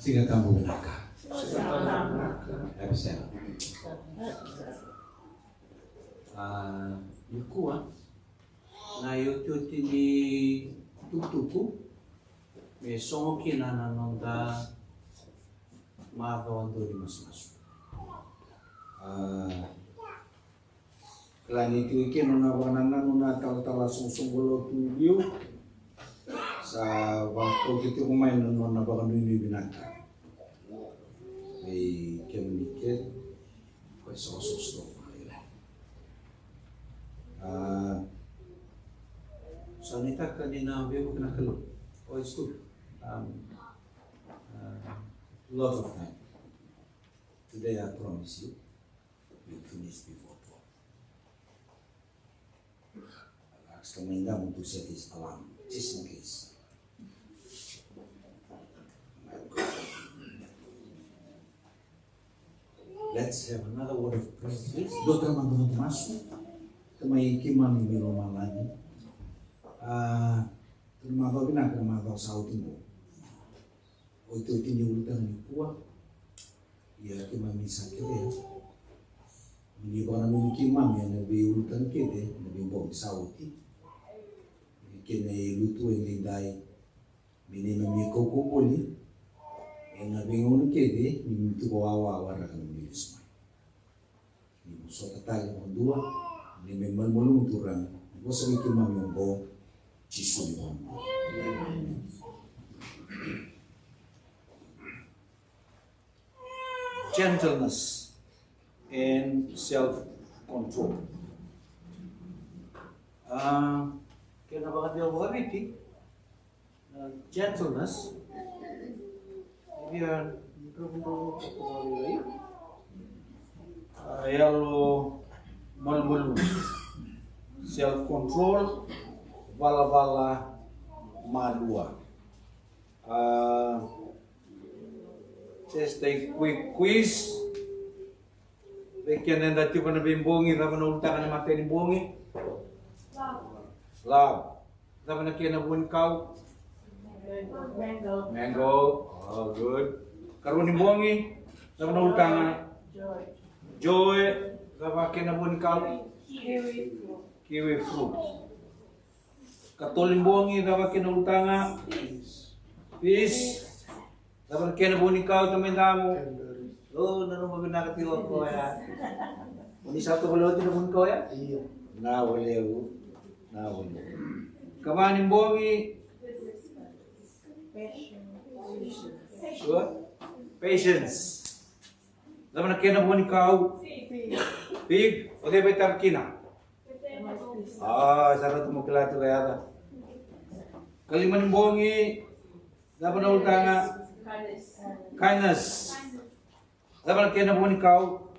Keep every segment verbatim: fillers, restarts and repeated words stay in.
Siga Tabu vinaka. Happy Sabbath. Ah, nikua na iotioti ni tukutuku me sogo kina na noda macawa dua ni masumasu. Ah, Kila ni tiko kina na vakanananu na talatala soqosoqo lotu liu. Sa vakauta tiko mai na nona vakanuinui vinaka vei kemuni kece ko e soqosoqo vakalailai. Ah, sa nuitaka ni na veivuke na Kalou. Oh, it's good. Um, uh, lot of time. Today I promise you, we'll finish before twelve. I'll ask Amanda to set his alarm, just in case. Let's have another word of prayer, please. Dua tale mada na masu. Tamai keimami mai lomalagi. Ah, na macawa vinaka, na macawa sa oti qo. Otioti ni ulutaga nikua. Ia keimami sa kerea mo ni vakananumi keimami ena veiulutaga kece ena veibogi sa oti. Me kena ilutu edaidai, me neimami kaukauwa voli ena veigauna kece ni tiko wawa waraka na nomuni lesu mai. Ni vosota tale vakadua, ni me malumalumu Turaga, ni vosa vei keimami oqo, Jisu ni vakamuduo. Gentleness and self-control. Ah, kena vakadewa vakaviti, na gentleness. Ia, ah, yalo malumalumu, self-control, valavala malua. Ah, just a quick quiz. Vei keda eda tiko ena veibogi, cava na ulutaga ena imatai ni bogi? Love. Cava na kena vuanikau? Mango. Mango. Oh, good. Karua ni bogi, cava na ulutaga? Joy. Joy. Cava kena vuanikau? Kiwi. Kiwi fruit. Katolu ni bogi, cava kena ulutaga? Peace. Cava na kena vuanikau, tamai Damu? Lo, nanuma vinaka tiko o koya. O ni sa tovolea oti na vuanikau ya? Io. Vinaka vakalevu. Vinaka vakalevu. Kava ni bogi. Sure. Patience. Cava na kena vuanikau? Fig. O cei e vakaitavi kina? Ah, sa rauta mo kila tu ga yaca. Kalima ni bogi, cava na ulutaga? Kindness. Cava na kena vuanikau?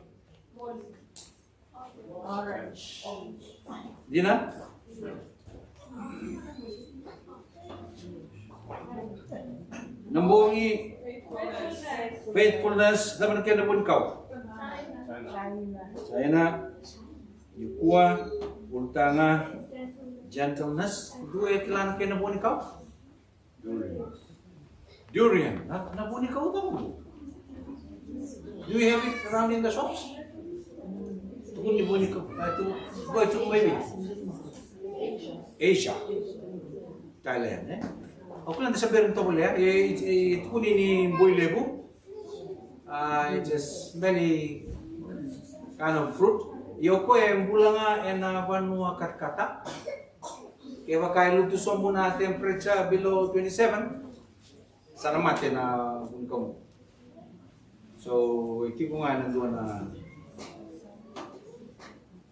Orange. Dina? Na bogi, faithfulness, cava na kena vuanikau? China. Nikua, ulutaga, gentleness. Dua e kila na kena vuanikau? Durian. Durian. Na, na vuanikau cava? Do you have it around in the shops? Tukuni vuanikau. Ah, tu, boy, tu maybe. Asia. Thailand, eh? O kila ni sa bera ni tovolea, e, e, e tukuni ni boi levu. Ah, it's a smelly kind of fruit. Ia o koya e bula ga ena vanua katakata. Kevaka e lutu sobu na temperature below twenty-seven, sa na mate na vuanikau. So, e tiko ga ena dua na,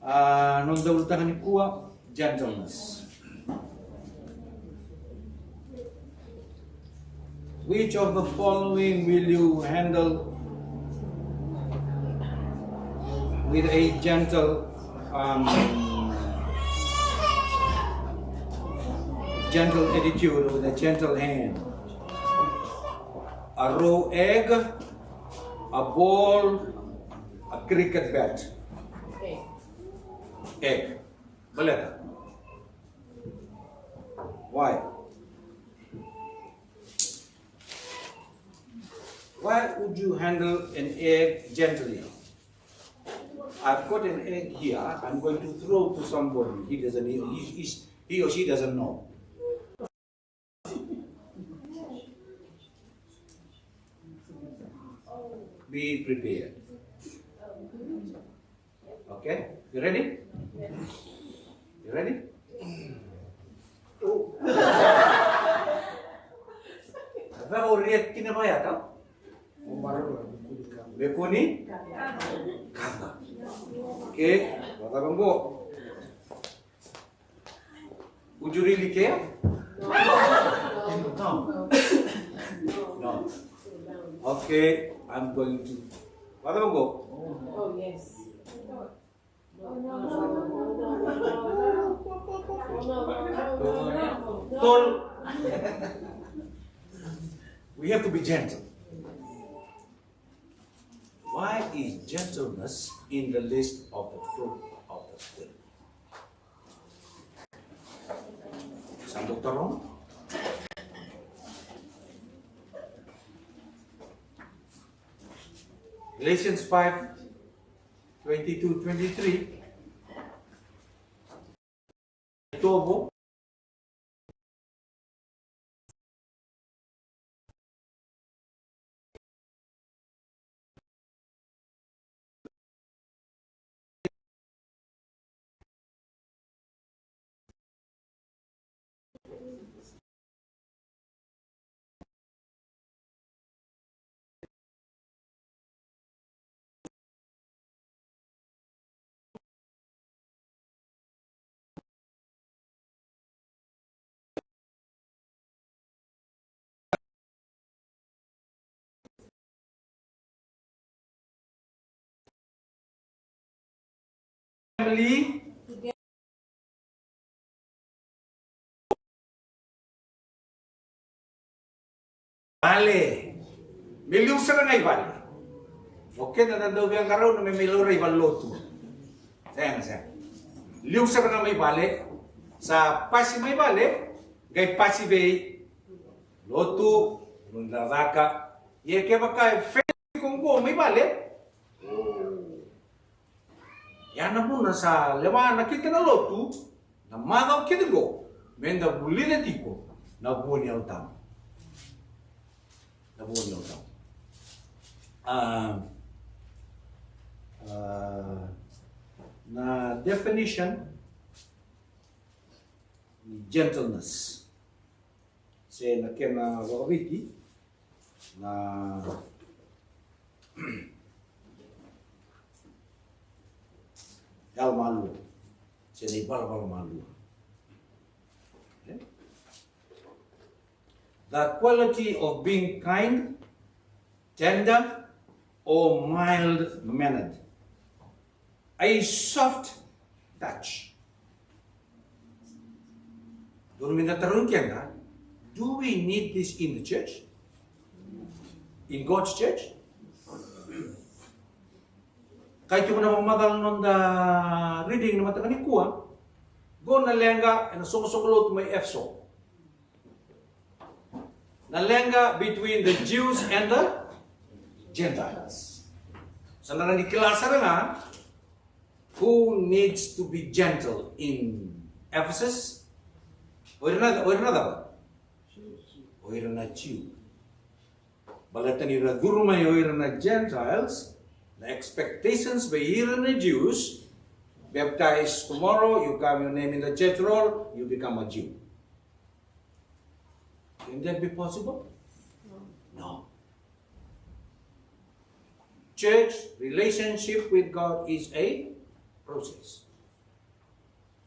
ah, noda ulutaga nikua, gentleness. Which of the following will you handle with a gentle, um, gentle attitude, with a gentle hand? A raw egg, a ball, a cricket bat. Egg. Baleta. Why? Why would you handle an egg gently? I've got an egg here. I'm going to throw to somebody. He doesn't. He, he, he or she doesn't know. Be prepared. Okay? You ready? You ready? Vaka o react kina vayaka. Me kua ni kaca. Okay? Vakacava qo? Would you really care? No. No. Okay, I'm going to. Vakacava qo? Oh, yes. Tolu. We have to be gentle. Why is gentleness in the list of the fruit of the Spirit? Sa dou taroga. Galatians five, twenty-two, twenty-three. Tovo. Family. Vale. Me liu sara ga i vale. O keda na dau via qarauna me, me laurai valelotu. Sega, sega. Liu sara ga mai vale. Sa pasi mai vale. Qai pasi vei lotu. Lotu na caka. Ia kevaka e fail iko qo mai vale. Ia na vuna sa lewa na kete na lotu, na macawa kece qo, meda vulica tiko na vua ni Yalo Tabu. Na vua ni Yalo Tabu. Ah, ah, na definition ni gentleness. Se na kena vakaviti, na yalomalua, se na ivalavala malua. Eh? The quality of being kind, tender, or mild-mannered. A soft touch. Dodonu meda tarogi keda, do we need this in the church? In God's church? Kaya tiko na vakamacala na noda reading na mataka nikua, qo na leqa ena soqosoqo lotu mai Efeso. Na leqa between the Jews and the Gentiles. Sa na rawa ni kila sara ga who needs to be gentle in Ephesus. O ira na, o ira na cava? O ira na Jiu. Baleta ni ra curu mai o ira na Gentiles, na expectations vei ira na Jews, baptized tomorrow, you come your name in the church roll, you become a Jew. Can that be possible? No. Church relationship with God is a process.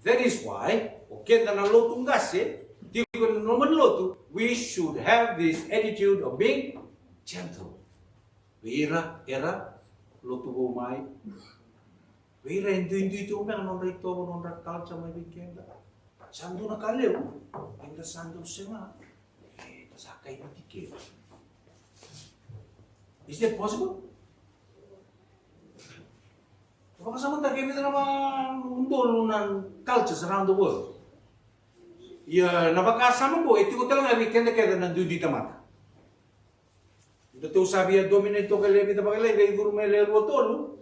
That is why, o keda na lotu qase, tiko na loma ni lotu, we should have this attitude of being gentle. Vei ira era lotu vou mai. Vei ira e duidui tu beka na nodra itovo, na nodra culture mai vei keda. Sa dua na ka levu eda sa dau sega. Eda sa kai Viti keda. Is that possible? Vakasamataka e vica na udolu na cultures around the world. Ia na vakasama qo e tiko tale ga vei keda kece na duidui tamata. Datou sa via dominate toka e lewe vica vakalailai, qai curu mai e lewe rua tolu.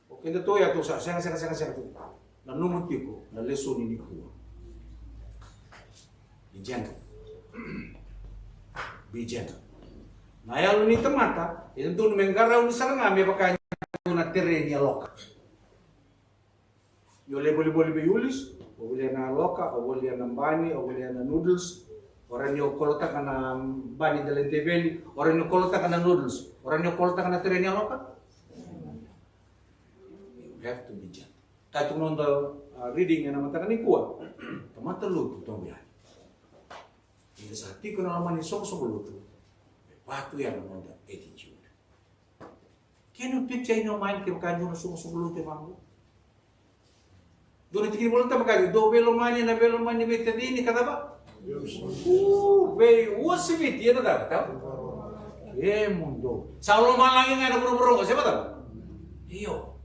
O kedatou ya tou sa sega, sega, sega, sega tu. Nanuma tiko na lesoni nikua. Be gentle. Be gentle. Na yalo ni tamata e dodonu me qarauni sara ga me vaka e dua na tere ni yaloka. Ni o lai volivoli vei Woolies, o volia na yaloka, o volia na bani, o volia na noodles. O rawa ni o kolotaka na bani dela i teveli, o rawa ni o kolotaka na noodles, o rawa ni o kolotaka na tere ni yaloka. You have to be gentle. Ka tu noda, ah, reading ena mataka nikua. Tamata lotu tobu yani. Ni da sa tiko ena loma ni soqosoqo lotu, me va tu ya na noda attitude. Can you picture in your mind kevaka e dua na soqosoqo lotu e vaqo? Dua na tikina Volatabu e kaya, dou veilomani ena veilomani veitacini ka cava? Uu, veiuasiviti ena cava, tau? E mudu. Sa lomalagi ga ena vuravura oqo, se vacava? Io.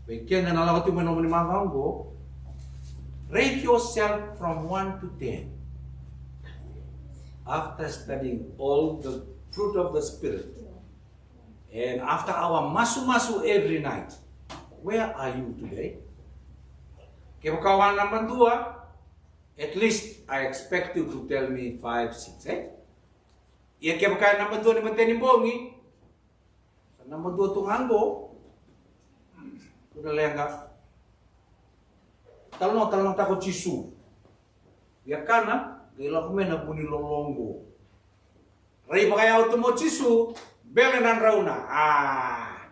Vei keda na lako tiko mai na nomuni macawa oqo, rate yourself from one to ten. After studying all the fruit of the Spirit, and after our masumasu every night, where are you today? Kevaka o a naba dua, at least I expect you to tell me five, six, eh? Ia kevaka e naba dua ni matai ni bogi, sa naba dua tu ga qo. Tu na leqa. Talanoa, talanoataka o Jisu. Ia kana, qai lako mai na vu ni lolo oqo. Rai vakayau tu mai o Jisu, bele na drauna. Ah,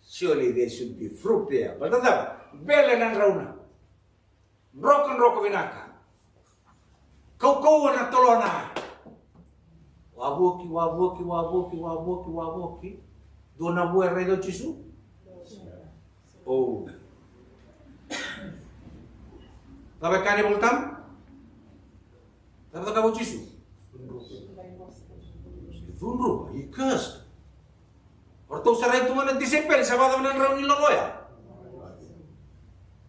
surely there should be fruit there. Baleta cava? Bele na drauna. Drokadroka vinaka. Kaukauwa na tolona. Wavoki, wavoki, wavoki, wavoki, wavoki. Dua na vua e raica o Jisu? O. Cava e kaya na iVolatabu? Cava e cakava o Jisu? E cudruva, he cursed. O ratou sa rai tu ga na tisaipeli, sa vakacava na drau ni lolo ya?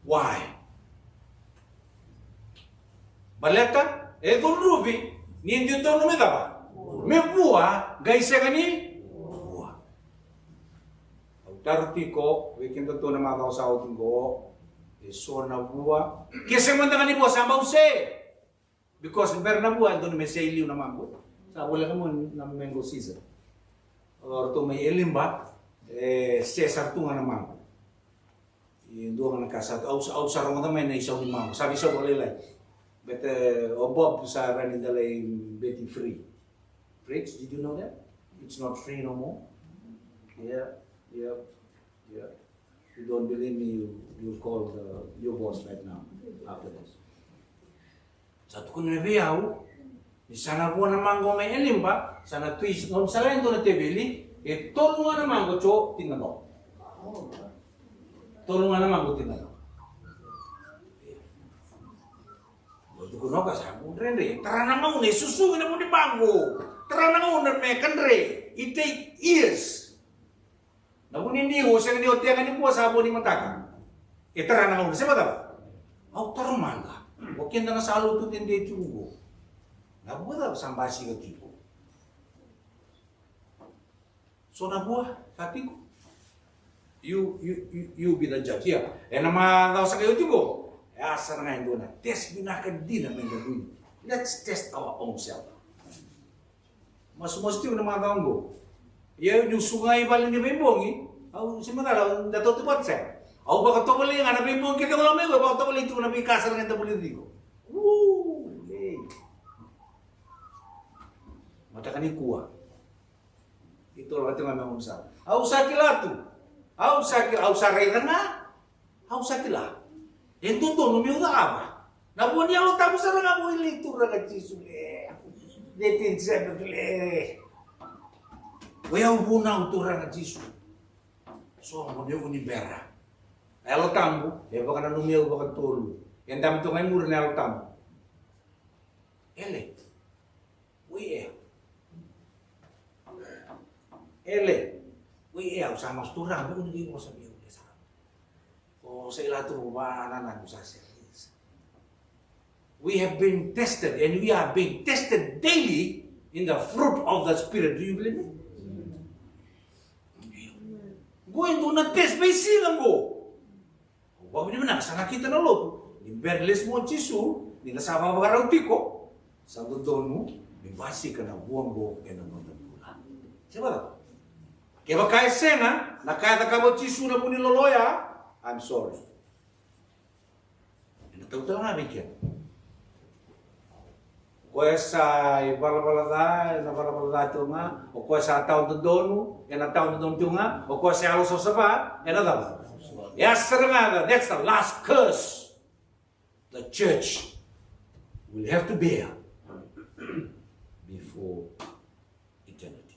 Why? Baleta e cudruvi ni dua tolu me cava? Me vua, qai sega ni vua. Au taro tiko vei kedatou na macawa sa oti qo, e so na vua, ke sega mada ga ni vua sa bau se. Because bera na vua e dodonu me se i liu na maqo. Sa voleka mo na mango season. O ratou mai Eliba, e se sara tu ga na maqo. E dua ga na ka sa, au, au sa rogoca mai na isau ni maqo. Sa veisau vakalailai. But, e, o Bob sa rani dela i Betty Free. Fridge, did you know that? It's not free no more. Yeah, yeah, yeah. If you don't believe me, you, you call the, your boss right now after this. Sa tukuna vei au ni sa na vua na maqo mai Eliba, sa na tui, gauna sa lai dua na teveli, e tolu ga na maqo tiko, tinikarua. Tolu ga na maqo, tinikarua. Au tukuna o koya sa vu dredre, tara na gauna e susugi na vu ni maqo, tara na gauna me kadre, it take years. Na vu ni digo, sega ni o tega ni vua sa vo ni mataka. E tara na gauna, se vacava? Au taro mada. O keda na sa lotu dede tiko qo. Na vua cava sa basika tiko? So na vua sa tiko. You, you, you, you be the judge, ia. Ena macawa sa kai oti qo, e a sara ga e dua na test vinaka dina me da dui. Let's test our own self. Masumasu tiko na macawa oqo. Ia niu suga i vale ni veibogi, au se macala, da tautauvata sega. Au vakatovolei ga na veibogi kece au lako mai qo, au vakatovolei tiko na veika sara ga eda vulica tiko. Uu, lei. Mataka nikua. Keitou lako tiko ga mai gaunisala. Au sa kila tu. Au sa kila, au sa raica ga. Au sa kila. E dodonu meu cakava. Na vua ni Yalo Tabu sara ga, vua i lei Turaga Jisu le. Le tin sebe le. Oi au vunau Turaga Jisu. So mo meu ni bera. Na Yalo Tabu e vakananumi au vakatolu. E dabe toka e muri na Yalo Tabu. Ele. Oi e. Ele. Oi e, au sa masu Turaga, meu ni qai vosa vei au le sara. O sa ila tu va na na sa se. We have been tested and we are being tested daily in the fruit of the Spirit. Do you believe me? Qo e dua na test mai siga qo. Au vakavinavinaka sa nakita na lotu ni bera ni lesu mai o Jisu, ni na sa vakavakarau tiko, sa dodonu me basika na vua qo ena noda bula. Se vacava? Kevaka e sega, na ka e cakava o Jisu na vunilolo ya, I'm sorry. Ena tautala ga vei keda. O koya sa ivalavala ca, ena valavala ca tiko ga. O koya sa tawa dodonu, ena tawa dodonu tiko ga. O koya sa yalo savasava, ena cava? E a sara ga, that's the last curse the church will have to bear before eternity.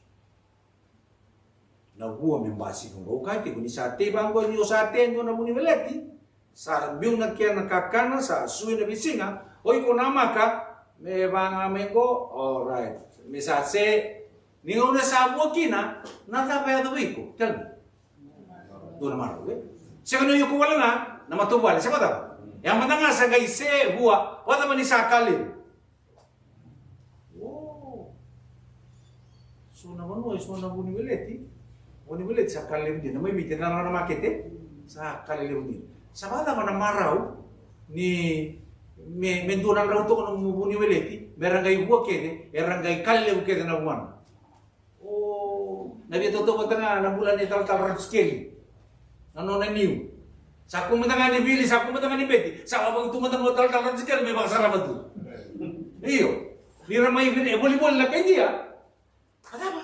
Na vua me basika qo. Au kaya tiko ni sa tei vaqo ni o sa tei dua na vuniweleti, sa biu na kena kakana, sa sui na veisiga, o iko namaka, me vaga mai qo, alright. Me sa se, ni gauna sa vua kina, na cava e yaco vei iko? Tell me. Dua na marau, e? Sega ni o iko wale ga na matavuvale, se vacava? E a mada ga sa qai se vua, vacava ni sa ka levu? O. So na vanua, e so na vuniweleti. Vuniweleti sa ka levu dina. Mai Viti, na, na makete. Sa ka levu dina. Sa vacava na marau ni me, me dua na drau toka na vuniweleti, me ra qai vua kece, era qai ka levu kece na vuana. O, na via tautauvata ga na bula ni talatala Ratu Sikeli. Na nona niu. Sa kua mada ga ni vili, sa kua mada ga ni beti. Sa vavaki tu mada ga o talatala Ratu Sikeli me vakasarava tu. Io. Ni ra mai vili, e volivoli na kai dia. A cava?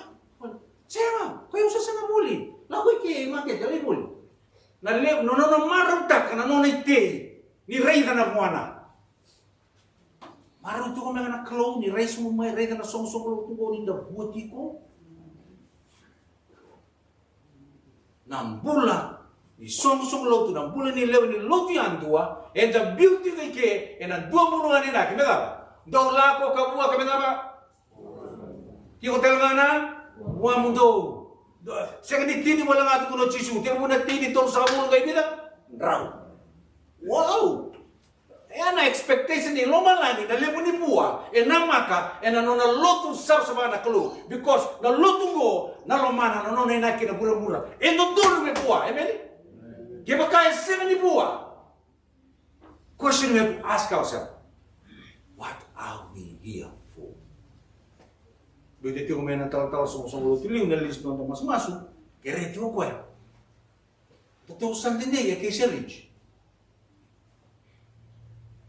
Sega, ko au sa sega voli. Lako i ke i makete, lai voli. Na levu, na nona marautaka, na nona itei. Ni raica na vuana. Marau tiko mai na Kalou ni rai sobu mai, raica na soqosoqo lotu qo ni da vua tiko. Na bula ni soqosoqo lotu, na bula ni lewe ni lotu yadua, eda biu tiko i ke ena dua bulu ga na inaki, me cava? Dou lako ka vua ka me cava? Tiko tale ga na vua mudou. Sega ni tini wale ga tukuna o Jisu, tekivu na tini, tolusagavulu, qai vica? Drau. Wow! E a na expectation ni lomalagi na levu ni vua e namaka ena nona lotu savasava na Kalou. Because na lotu qo na lomana na nona inaki na vuravura. E dodonu me vua, amen? Kevaka e sega ni vua, question we have to ask ourselves, what are we here for? Biuta tiko mai na talatala soqosoqo lotu liu na lisi noda masumasu, kerei tiko koya. Tatou Sunday nei Acacia Ridge.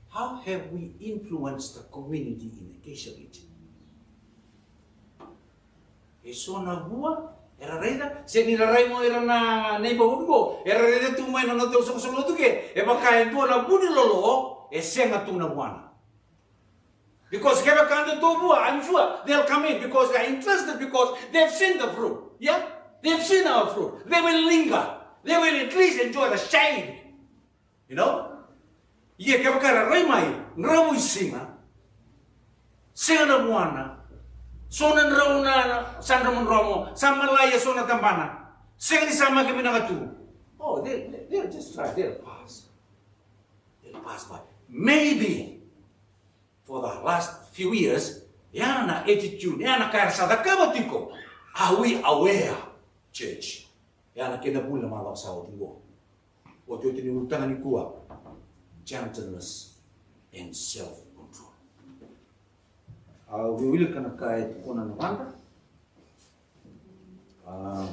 How have we influenced the community in Acacia Ridge? E so na vua era raica, se ni ra rai mo ira na neighborhood qo, era raica tu mai na nodatou soqosoqo lotu ke, e vaka e dua na vunilolo e sega tu na vuana. Because kevaka datou vua, I'm sure they'll come in because they're interested, because they've seen the fruit. Yeah? They've seen our fruit. They will linger. They will at least enjoy the shade. You know? Ia kevaka era rai mai, drau i siga, sega na vuana, so na drau na, na sa dramudromo, sa malai e so na tabana, sega ni sa maki vinaka tu. Oh, they, they, they'll just try, they'll pass. They'll pass by. Maybe for the last few years, ya na attitude, ya na ka era sa cakava tiko. Are we aware, church? Ya na kena vuli na macawa sa oti qo. Otioti ni ulutaga nikua, gentleness and self-control. Au wilika na ka e tukuna na vada. Ah,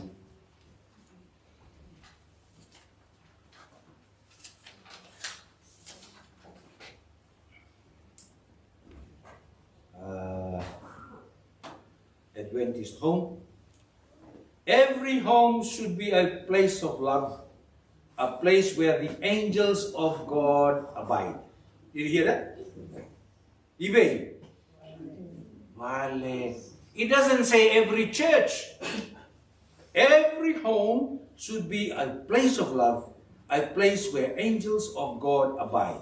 ah, Adventist home. Every home should be a place of love, a place where the angels of God abide. Did you hear that? I vei? Vale. It doesn't say every church. Every home should be a place of love, a place where angels of God abide,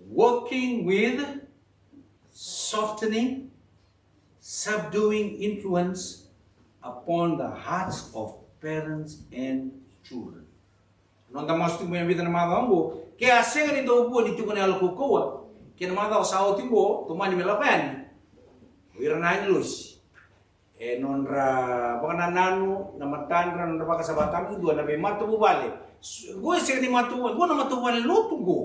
working with softening, subduing influence upon the hearts of parents and children. Noda masu tiko mai e vica na macawa oqo, ke a sega ni dau vua ni tiko na yalo kaukauwa, kei na macawa sa oti oqo, tomani me lako yani o ira na agilosi. e nodra vakanananu, na matadra, nodra vakasavasavataki, dua na veimatavuvale. S-, qo e sega ni matavuvale, qo na matavuvale lotu qo.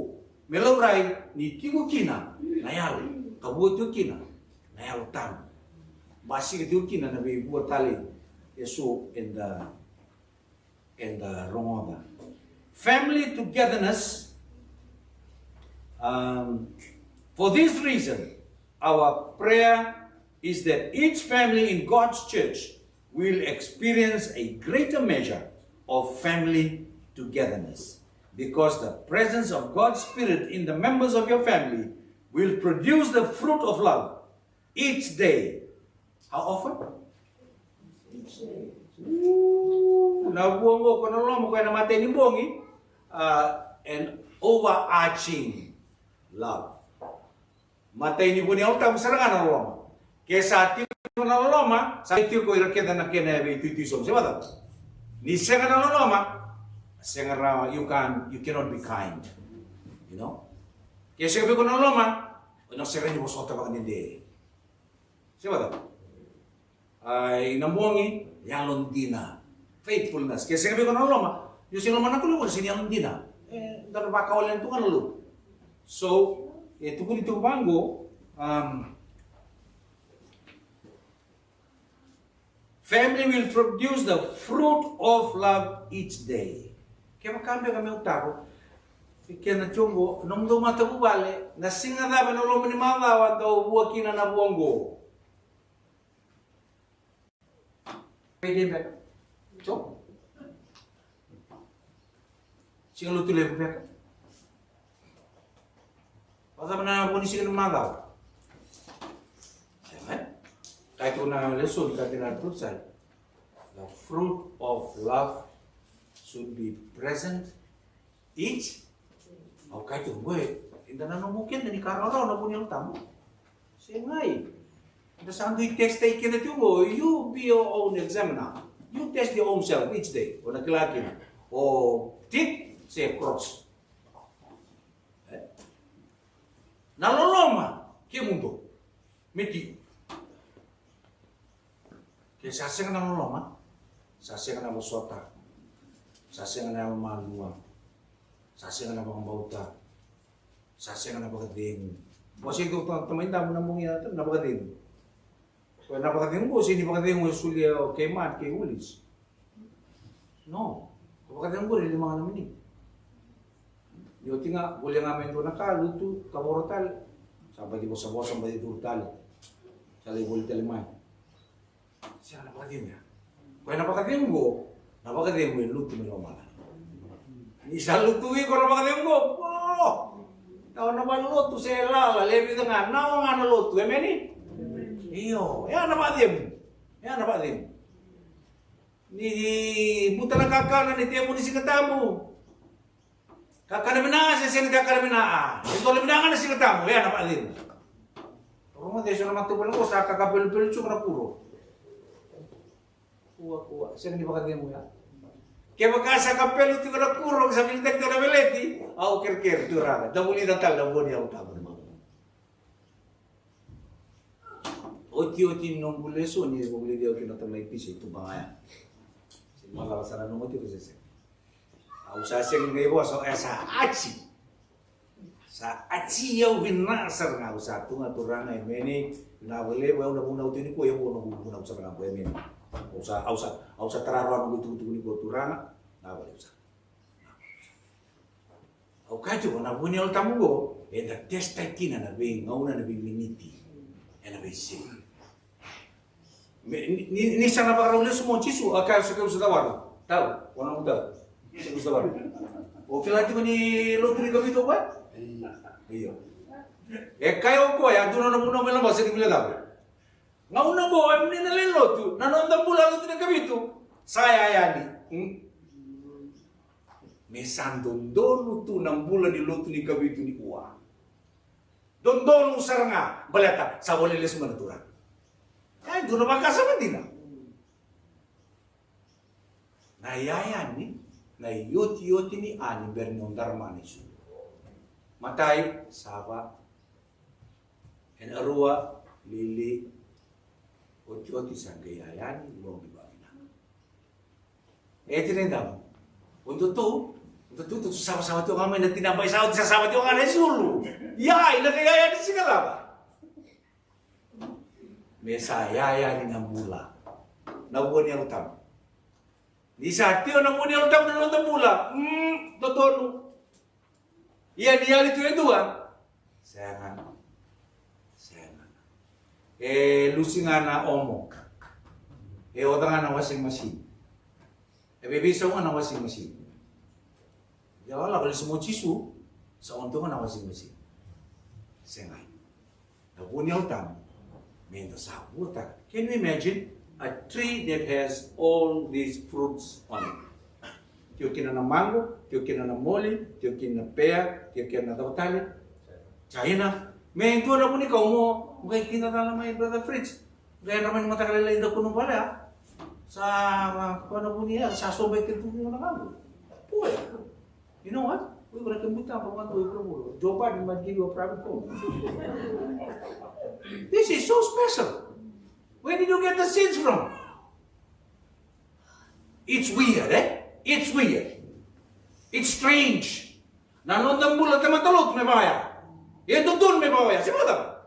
Me laurai ni tiko kina na yalo, ka vua tiko kina na Yalo Tabu. Basika tiko kina na veivua tale eso eda, eda rogoca. Family togetherness. Um, for this reason, our prayer is that each family in God's church will experience a greater measure of family togetherness, because the presence of God's Spirit in the members of your family will produce the fruit of love each day. How often? Each day. Ooh, na vua qo ko na loloma, ko na imatai ni bogi, uh, an overarching love. Matai ni vua ni Yalo Tabu sara ga na loloma. Ke sa tiko na loloma, sa tiko ira kece na kena veituitui sobu. Se vacava? Ni sega na loloma, sega rawa, you can, you cannot be kind. You know? Ke sega vei iko na loloma, o na sega ni vosota vakadede. Se vacava? Ai, na bogi, yalodina. Faithfulness. Ke sega vei iko na loloma, io se loma na kuli, io se ni yalodina. E, da na vakawalena tu ga na lotu. So, e tukuni tu vaqo, um, family will produce the fruit of love each day. Kevaka beka meu taro, e kena tiko qo, nomudou matavuvale, na siga cava ena loma ni macawa dou vua kina na vua qo? Friday beka. So? Siga Lotulevu beka. Vacava na vua ni siga ni macawa? Sega, e? Kaya tu na lesoni, kaya tu na prophesy. The fruit of love should be present each. Au kaya tu, boy, eda na nomu keda ni ka rawarawa na vua ni Yalo Tabu. Segai. Eda sa dui test-taki keda tiko qo, you be your own examiner. You test your own self each day. O na kila kina. O tick, se cross. E? Na loloma, kemudou. Me tiko. Ke sa sega na loloma, sa sega na vosota, sa sega na yalomalua, sa sega na vakabauta, sa sega na vakacegu. Wasei tu ta-, tamai damu na bogi ya, na vakacegu. Ko na vakacegu, ko sega ni vakacegu e solia o Kmart kei Woolies. No. Ko vakacegu ko e lima ga na miniti. Ni oti ga, volia ga mai dua na ka, lutu, kavoro tale. Sa baci vosavosa, baci curu tale. Sa lai voli tale mai. Sega na vakacegu ya. Ko na vakacegu qo, na vakacegu e lutu mai lomalagi. Ni sa lutu iko na vakacegu qo, o! Tawa na vale lotu se lala, levu ga, nawa ga na lotu, emeni? Io, ya na vakacegu. Ya na vakacegu. Ni buta na kakana ni tevuni Siga Tabu. Kakana vinaka se sega ni kakana vinaka. E dola vinaka ga na Siga Tabu, ya na vakacegu. Rogoca eso na matavuvale qo sa kakapelupelu tiko na kuro. Kua, kua, sega ni vakacegu ya. Kevaka sa kapelu tiko na kuro, sa vinitaki tiko na veleti, au kerekere, Turaga. Da vulica tale na vua ni Yalo Tabu. Otioti ni noqu lesoni, e vulici au kina tamai Pisa i tuba ga ya. Se macala sara nomu tiko se sega. Au sa sega ni qai vosa, e sa aci. Sa aci au vinaka sara ga, au sa tu ga, Turaga, emeni. Vinaka vakalevu, au na vunau tu nikua, au na vunau sara ga, emeni. Au sa, au sa, au sa tara rawa noqu itukutuku nikua, Turaga. Vinaka vakalevu sara. Au kaya tiko, na vua ni Yalo Tabu qo, eda test-taki kina na veigauna, na veiminiti, ena veisiga. Me, ni, ni, ni sa na vakarau lesu mai o Jisu, a kaya, sa keu sa cavara. Tau, o na tau. Sa keu sa cavara. O kila tiko ni lotu ni kavitu o koya? Io. E kaya o koya, a dua na vunau me laba, sa ni vila cava. Gauna qo, e mani na lai lotu, na noda bula lotu ni kavitu. Sa yaya ni. Hmm? Me sa dodonu tu na bula ni lotu ni kavitu nikua. Dodonu sara ga, baleta sa volai lesu mai na Turaga. E dua na vakasama dina. Na iyaya ni, na iotioti ni a ni bera ni o darama na isulu. Matai, Sava. Ena rua, Lili. Otioti sa qai yaya ni loqi vavinaka. E tini damu. O dou tu, o dou tu, dou tu savasava tiko ga mai na tina bai sa oti sa sava tiko ga na isulu. Ia, ina qai yaya ni siga cava? Me sa yaya ni na bula. Na vua ni Yalo Tabu. Ni sa tio na vua ni Yalo Tabu na noda bula. Mm, dodonu. Ia ni yali tu e dua. Sega. Sega. E lusi ga na omo. E oca ga na washing machine. E veiveisau ga na washing machine. Ia lako lesu mai o Jisu, sa on tu ga na washing machine. Sega. Na vua ni Yalo Tabu, me da sa vuataka. Can you imagine a tree that has all these fruits on it? Tio kina na mango, tio kina na moli, tio kina na pea, tio kina na cava tale. Jaina, me dua na vunikau mo qai kidacala mai, brother Fritz. Qai yadra mai ni mataka lailai, da kunu vale a. Sa, ko na vuni ya, sa sobe kece tu na mango. Boy, you know what? We're gonna come with Tampa one way, bro. Joe Biden might give you a private phone. This is so special. Where did you get the seeds from? It's weird, eh? It's weird. It's strange. Na noda bula tamata lotu me vaya. E dodonu me vaya. Se vata.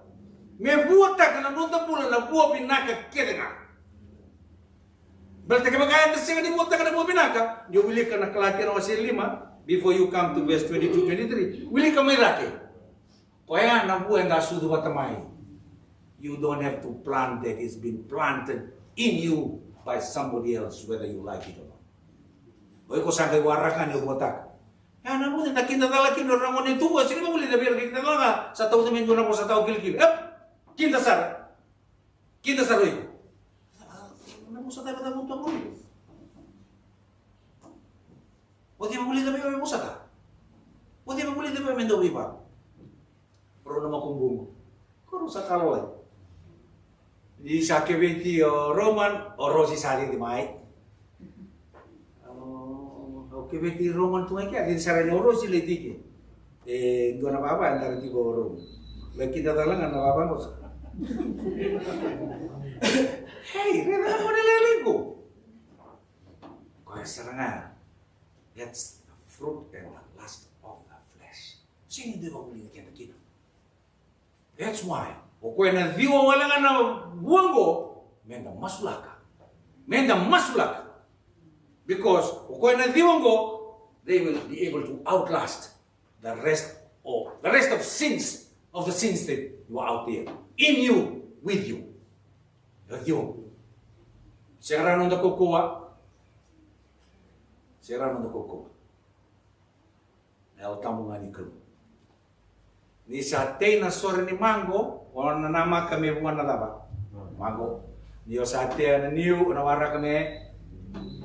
Me vuataka na noda bula na vua vinaka kece ga. Baleta kevaka eda sega ni vuataka na vua vinaka, ni o wilika na Kalatia na wase lima, before you come to verse twenty-two, twenty-three. Wilika mai cake. Koya na vua eda sucu vata mai. You don't have to plant that, it's been planted in you by somebody else, whether you like it or not. O iko sa qai waraka ni o vuataka. Ya na vua eda kidacala kina na gone tu, sega ni vuli na vei ira kidacala ga, sa tauca mai dua na vosa tau kilikili. Ep, kida sara. Kida sara o iko. Na vosa tau, na vosa tau. O cei me vulica vei au me vosata? O cei me vulica vei au me dau veivalu? Rau na makubuqu. Ko rau sa ka lalai. Ni sa keveti o Roman, o Rosi sa cici mai. Au keveti Roman tu ga i kea, cici sara yani o Rosi lai tiki. E dua na vava e dara tiko o Roman. Lai kidacala ga na vava qo sa. Hei, raica na gone lailai qo. Koya sara ga. That's the fruit and the lust of the flesh. Sega ni dua e vakavulici keda kina. That's why o koya na ciwa wale ga na vua qo, meda masulaka. Meda masulaka. Because o koya na ciwa qo, they will be able to outlast the rest of the rest of sins, of the sins that you are out there, in you, with you. Io, io. Sega na noda kaukauwa. Sega na noda kaukauwa. Na Yalo Tabu ga ni Kalou. Ni sa tei na sore ni mago, o na namaka me vua na cava? Mago. Ni o sa tea na niu, o na waraka me.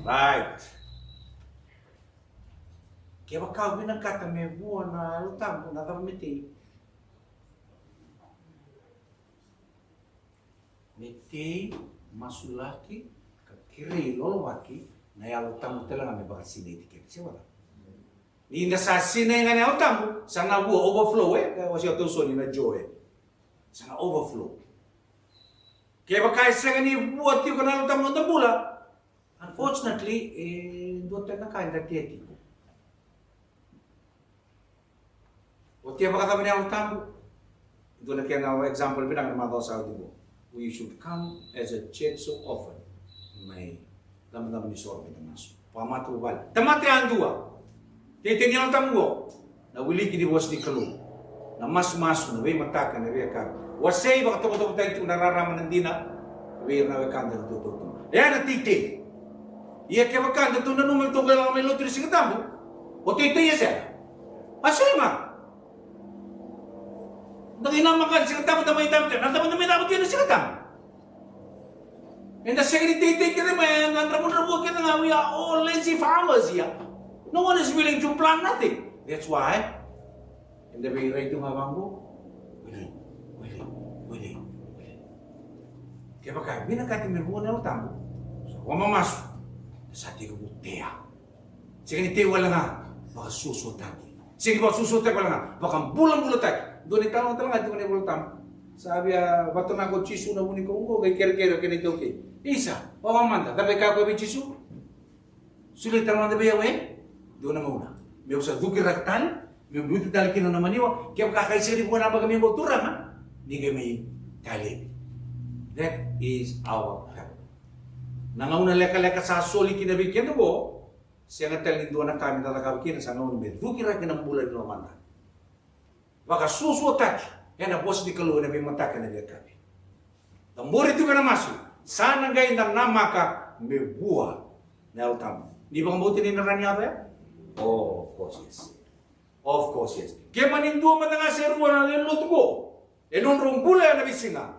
Right. Kevaka o vinakata me vua na Yalo Tabu, na cava me tei? Me tei, masulaki, ka kerei, lolovaki na Yalo Tabu tale ga me vakasinaiti keda. Se vata? Ni da sa sinai ga na Yalo Tabu, sa na vua, overflow, e? Ka wasi o Tausoni na joy. Sa na overflow. Kevaka e sega ni vua tiko na Yalo Tabu na noda bula, unfortunately, e dua tale na ka eda tea tiko. O tea vakacava na Yalo Tabu? Dua na kena example vinaka na macawa sa oti qo. We should come as a church so often. Mai cabocabo ni soro me da masu. Vakamatavuvale. Tamata yadua. Teitei ni Yalo Tabu qo. Na wiliki ni vosa ni Kalou. Na masumasu, na veimataka, na veiyakavi. Wasei vakatovotovotaki tiko na rarama, na dina vei ira na wekada na tautauvata. E a na teitei. Ia kevaka datou nanuma datou qai lako mai lotu ni Siga Tabu, o teitei e sega. A sega. Da qai namaka ni Siga Tabu, da mai cava tiko, na cava da mai cava tiko na Siga Tabu. Eda sega ni teitei kece mai, eda dravudravua kece ga, we are all lazy farmers here. No one is willing to plant nothing. That's why eda veirai tu ga vaqo. Wili, wili, wili, wili. Kevaka e vinakati me vua na Yalo Tabu, sa vakamamasu. Sa tekivu tea. Sega ni tei wale ga, vakasuasuataki. Sega ni vakasuasuataki wale ga, vakabulabulataki. Dua na italanoa tale ga tiko ena iVola Tabu. Sa via vatonaka o Jisu na vunikau oqo, qai kerekere o kena itaukei. Isa, wawa mada, cava e kaya koya vei Jisu? Solia tale mada vei au e dua na gauna meu sa cukiraka tale, meu biuta tale kina na maniwa. Kevaka qai sega ni vuqa na yabaki mai qo, Turaga, ni qai mai talevi. That is our parable. Na gauna lekaleka sa soli kina vei keda qo, sega tale ni dua na ka meda cakava kina, sa gauna me cukiraki na bula ni lomada. Vakasuasuataki ena vosa ni Kalou ena veimataka, ena veiyakavi. Da bori tiko ena masu, sa na qai da namaka me vua na Yalo Tabu. Ni vakabauta ni na rawa ni yaco ya? Oh, of course, yes. Of course, yes. Ke mani dua mada ga se rua na lewe ni lotu qo e nodrau bula ena veisiga,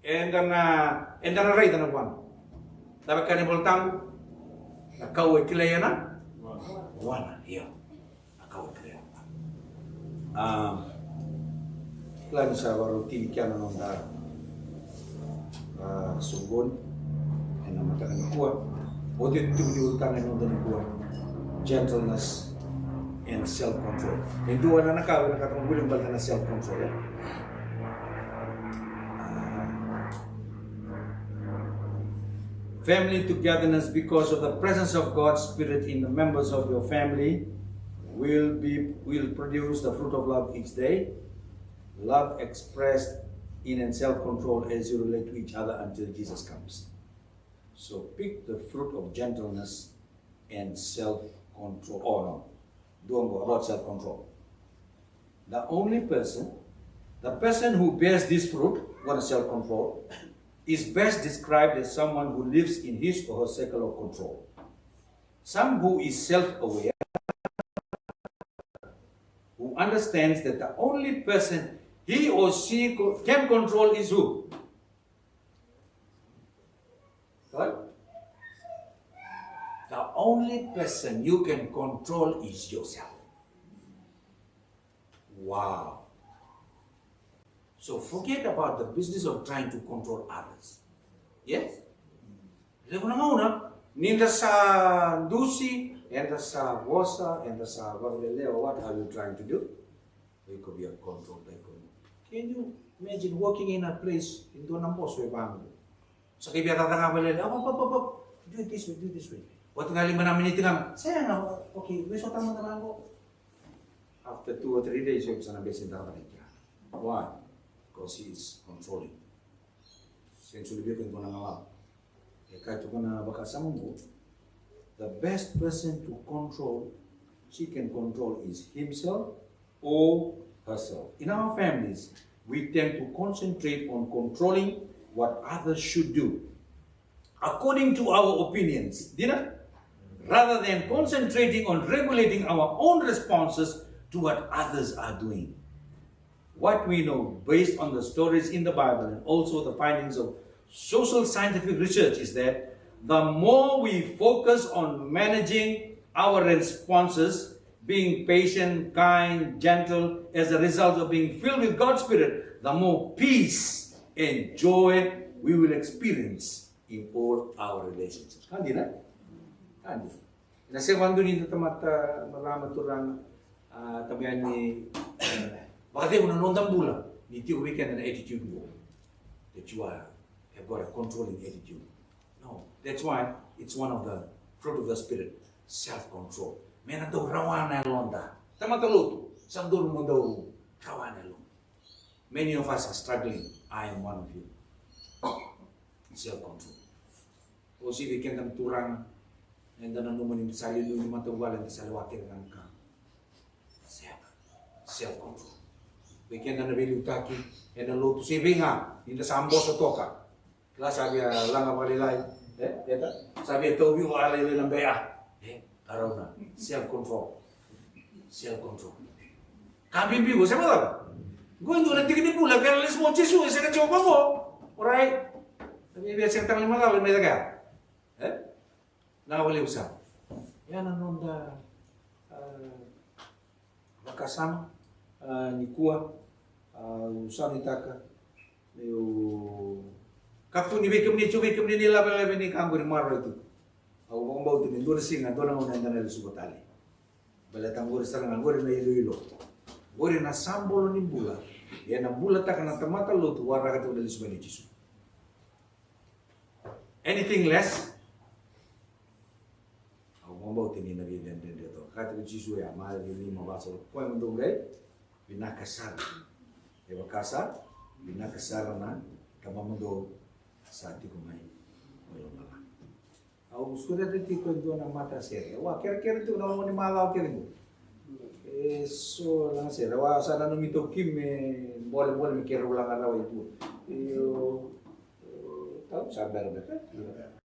eda na, eda na raica na vuana. Cava e kaya na iVolatabu? Na kau e kilai ena vuana. Io. Na kau e kilai ena vuana. A, kila ni sa varautini kina na noda, a, soqoni ena mataka nikua. Oti e tukuni ulutaga ena noda nikua. Gentleness and self-control. E dua na ka au vinakata meu vuli baleta na self-control, e? A, family togetherness, because of the presence of God's Spirit in the members of your family, will be, will produce the fruit of love each day. Love expressed in and self-control as you relate to each other until Jesus comes. So pick the fruit of gentleness and self-control. Oh no, dua qo about self-control. The only person, the person who bears this fruit, what is self-control, is best described as someone who lives in his or her circle of control. Some who is self-aware, who understands that the only person he or she co-, can control is who? What? The only person you can control is yourself. Wow. So forget about the business of trying to control others. Yes? Levu na gauna, ni da sa dusi, eda sa vosa, eda sa vakalelewa, what are you trying to do? Iko via control, iko. Can you imagine walking in a place, e dua na boso e vaqo? Sa qai via cakacaka vakalailai, up, up, up, up, up. Do it this way, do it this way. Oti ga lima na miniti ga, sega, okay, vei so tama na vaqo. After two or three days, iko sa na bese cakacaka i kea. Why? Because he is controlling. Sega ni soli vei iko e dua na galala. E kaya tiko na vakasama oqo, the best person to control, she can control is himself or herself. In our families, we tend to concentrate on controlling what others should do according to our opinions, dina? Rather than concentrating on regulating our own responses to what others are doing. What we know based on the stories in the Bible and also the findings of social scientific research is that the more we focus on managing our responses, being patient, kind, gentle, as a result of being filled with God's Spirit, the more peace and joy we will experience in all our relationships. Ka dina? Ka dina. Ena sega vakadua ni da tamata, marama, turaga, a, tamata ni, e, vakacegu na noda bula ni tiko vei keda na attitude qo, that you are, have got a controlling attitude. No, that's why it's one of the fruit of the Spirit, self-control. Me na dau rawa na yaloda. Tamata lotu, sa dodonu mo dau rawa na yaloda. Many of us are struggling. I am one of you. Self-control. O sivia, keda na turaga, eda nanuma ni da sa liuliu ni matavuvale, eda sa lewa kece ga na ka. Sega. Self-control. Vei keda na veiliutaki ena lotu, se vei ga ni da sa boso toka. Kila, sa via laga vakalailai, e, eda sa via tauvi vakalailai na bea. E, qarauna. Self-control. Self-control. Ka bibi qo, se macala. Qo e dua na tiki ni bula, kena lesu mai o Jisu, e sega tiko qo. Alright. Sa via, via sega tale ni macala me caka ya. E? Na vakalevu sara. Ya na noda, a, vakasama, a, nikua, a, au sa nuitaka meu kakua ni vei kemuni, tiko vei kemuni na ilavelave ni ka qori, maroroi tu. Au vakabauta ni dua na siga, dua na gauna eda na lesuva tale. Baleta qori sara ga, qori na iloilo. Qori na sabolo ni bula. Ia na bulataka na tamata lotu waraka tiko na lesu mai nei Jisu. Anything less, au vakabauta ni na veidredre toka. Kaya tiko Jisu, ia, Marika lima vasagavulu ka lima, dou qai vinaka sara. E vaka sa vinaka sara na Tamamudou sa tiko mai, mai lomalagi. Au sureta tiko e dua na matasere. Au a kerekere tiko na loma ni macawa kece qo. E so na sere. Au a sa nanumi toka me bolebole me keirau laga rawa i tua. Io, tau sa bera beka.